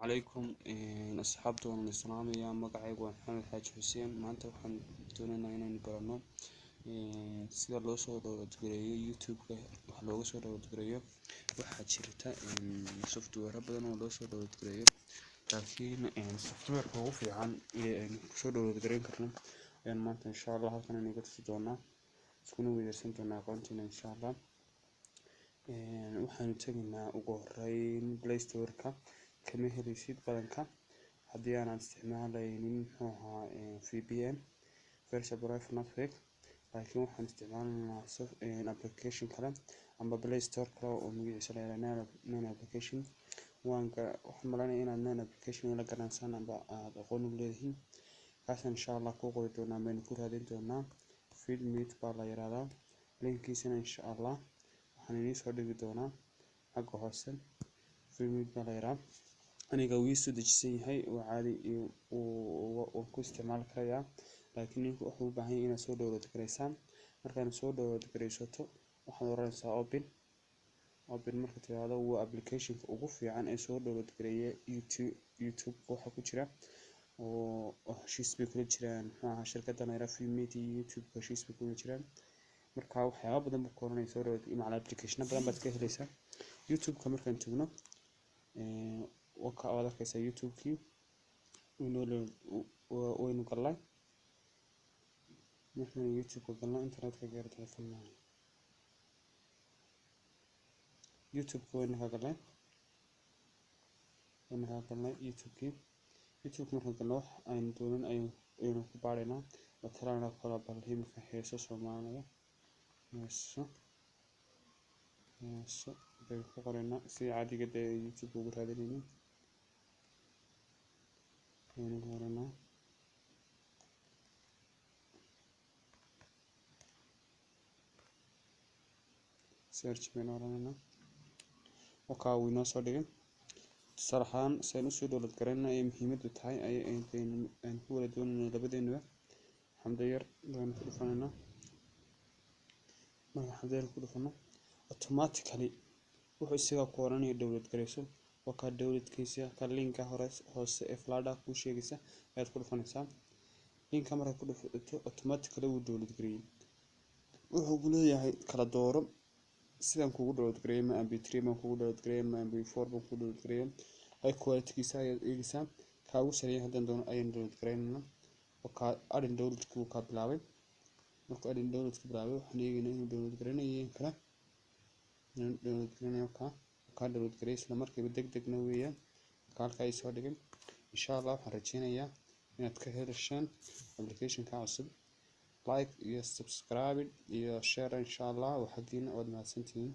Calaykum asxaabta, waan islaamayaa. Magacaygu waa Maxamed Xaaji Xuseen. Maanta waxaan doonaynaa inaynu barano sida loo soo download gareeyo YouTube-ka, wax looga soo download gareeyo. Waxaa jirta software badan oo loo soo download gareeyo, laakiin software-ka ugu fiican ee aynu kusoo download gareyn karno ayaan maanta insha Allah halkan inaga tusi doonaa, iskuna weydaarsan doonaa aqoontiina insha Allah. Waxaanu tegaynaa ugu horeyn Play Store-ka. Kama heleysid badanka haddii aanad isticmaaleynin, muxuu ahaa, VPN, virtual private network, laakiin waxaan isticmaalaynaa application kale amba Play Store kale oo magaciisa la yiraahdo Nine Application. Waan waxaan malaynayaa inaad Nine Application la garanaysaan amba aad aqoon u leedihiin. Kaasaan insha Allah kuu qori doonaa, baynu ku raadin doonaa. Vidmate baa la yiraahdaa. Linkiisana insha Allah waxaan idiin soo dhigi doonaa xagga hoose. Vidmate baa la yiraahdaa. Aniga wuu ii soo dejisan yahay oo caadi waan ku isticmaali karayaa, laakiin ninku wuxuu u baahan yahay inaad soo download gareysaan. Markaad soo download gareysato, waxaad oranaysaa open. Open marka tiraahdo, waa applicationka ugu fiican ee soo download gareeya YouTube. YouTube waxa ku jira oo heshiis bay kula jiraan, muxuu ahaa, shirkaddan la yiraahdo Vidmate iyo YouTube heshiis bay kula jiraan. Marka waxyaabo badan buu ku oranaya soo download, macna application badan baad ka heleysaa. YouTube-ka markaan tagno, waka waad arkaysaa YouTube-kii waynu galnay. Markaan YouTube-ka galno, internetka gaar telefoon maaha, YouTube-ka waynu ka galnay, waynu ka galnay YouTube-kii. YouTube markaan galno, wax aynu doonin ayaynu ku baaraynaa. Matalan kala bal imika heeso Soomaaliya, heeso baynu ku qoraynaa sida caadiga dee YouTube ugu raadinayno ayaynu ku qoraynaa. Search baynu oranaynaa. Wakaa wuu inoo soo dhigay. Tusaale ahaan, si aynu usoo download garayna ayay muhiimadu tahay aynu ku wada doonayno labadeenaba. Xamdo yar baynu ku dhufanaynaa. Marka xamdo yar ku dhufano, automatically wuxuu isaga ku oranaya download garayso. Waa kaa downloadkiisa ka linka hore hoose ee flash kuu sheegaysa ayaad ku dhufanaysaa. Linka markaad ku dhufato, automatically wuu download gareeyay. Wuxuu ku leeyahay kala dooro sidaan kugu download gareeyay: ma MP3 baan kugu download gareeyay, ma MP4 baan kugu download gareeyay? High quality-giisa ayaad eegaysaa. Kaa ugu sareeya haddaan doono ayaan download gareynaynaa. Waa kaa adding downloadkii wuu kaa bilaabay. Markuu adding downloadka bilaabay, waxaan eegaynaa inuu download gareynayo in kale, inuu download gareynayo. Kaa download gareeyay isla markiiba, deg degna weeyaan. Marka halkaa ii soo dhigay. Insha Allah waxaan rajeynayaa inaad ka heshaan application-ka cusub. Like iyo subscribe iyo share insha Allah waa xaggiina. Waad mahadsantihiin.